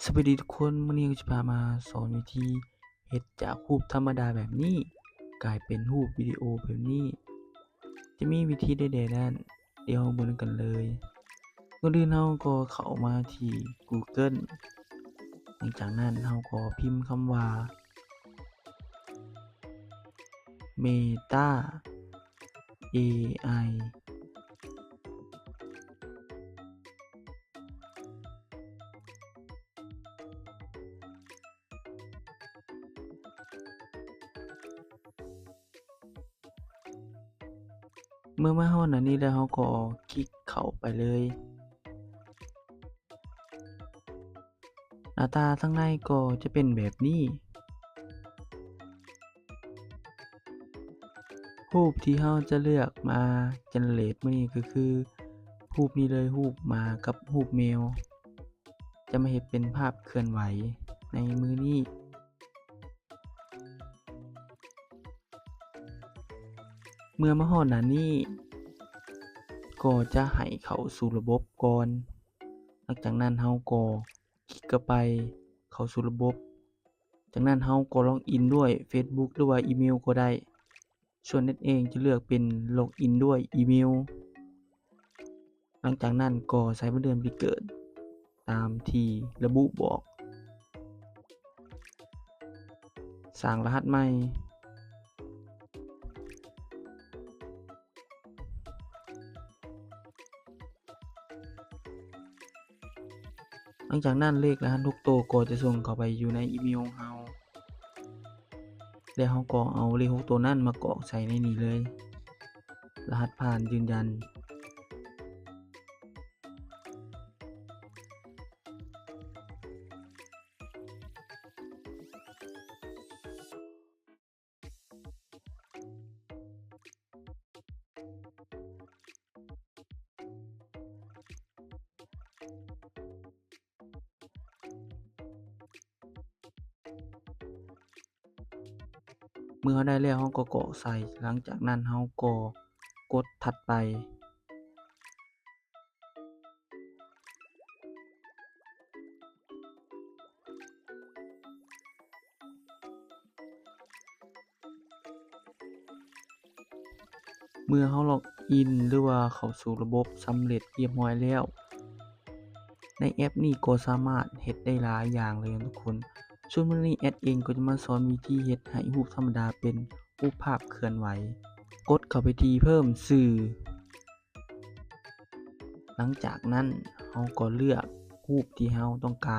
ສະບາຍດີທຸກຄົນ, ມື້ນີ້ເຮົາຈະພາມາສອນວິທີເຮັດຈາກຮູບທຳມະດາແບບນີ້ ກາຍເປັນຮູບວິດີໂອແບບນີ້. ຈະມີວິທີໃດແດ່ນັ້ນ, ດຽວເຮົາເບິ່ງນຳກັນເລີຍ. ກ່ອນອື່ນເຮົາກໍເຂົ້າມາທີ່ Google, ຫຼັງຈາກນັ້ນເຮົາກໍພິມຄຳວ່າ Meta ເອໄອ ເມື່ອມາຮອດໜ້ານີ້ແລ້ວ ເຮົາກໍຄລິກເຂົ້າໄປເລີຍ. ໜ້າຕາທາງໃນກໍຈະເປັນແບບນີ້. ຮູບທີ່ເຮົາຈະເລືອກມາ generate ມື້ນີ້ກໍຄືຮູບນີ້ເລີຍ, ຮູບໝາກັບຮູບແມວ ຈະມາເຮັດເປັນພາບເຄື່ອນໄຫວໃນມື້ນີ້. ເມື່ອມາຮອດໜ້ານີ້ ກໍຈະໃຫ້ເຂົ້າສູ່ລະບົບກ່ອນ. ຫຼັງຈາກນັ້ນເຮົາກໍຄລິກເຂົ້າໄປ ເຂົ້າສູ່ລະບົບ. ຈາກນັ້ນເຮົາກໍ log in ດ້ວຍ Facebook ຫຼືວ່າອີເມວກໍໄດ້. ສ່ວນແອັດເອງຈະເລືອກເປັນ log in ດ້ວຍອີເມວ. ຫຼັງຈາກນັ້ນກໍໃສ່ວັນເດືອນປີເກີດຕາມທີ່ລະບຸບອກ. ສ້າງລະຫັດໃໝ່. ຫຼັງຈາກນັ້ນເລກລະຫັດຫົກໂຕກໍຈະສົ່ງເຂົ້າໄປຢູ່ໃນອີເມວຂອງເຮົາ ແລະ ເຮົາກໍເອົາເລກຫົກໂຕນັ້ນມາກອກໃສ່ໃນນີ້ເລີຍ. ລະຫັດຜ່ານຢືນຢັນ. ເມື່ອເຮົາໄດ້ແລ້ວ ເຮົາກໍກອກໃສ່. ຫຼັງຈາກນັ້ນເຮົາກໍກົດຖັດໄປ. ເມື່ອເຮົາລັອກອິນ ຫຼືວ່າເຂົ້າສູ່ລະບົບສຳເລັດຮຽບຮ້ອຍແລ້ວ, ໃນແອັບນີ້ກໍສາມາດເຮັດໄດ້ຫຼາຍຢ່າງເລີຍນະທຸກຄົນ. ສ່ວນມື້ນີ້ແອັດເອງກໍຈະມາສອນວິທີເຮັດໃຫ້ຮູບທຳມະດາເປັນຮູບພາບເຄື່ອນໄຫວ. ກົດເຂົ້າໄປທີ່ເພີ່ມຊື່. ຫຼັງຈາກນັ້ນເຮົາກໍເລືອກຮູບທີ່ເຮົາຕ້ອງການ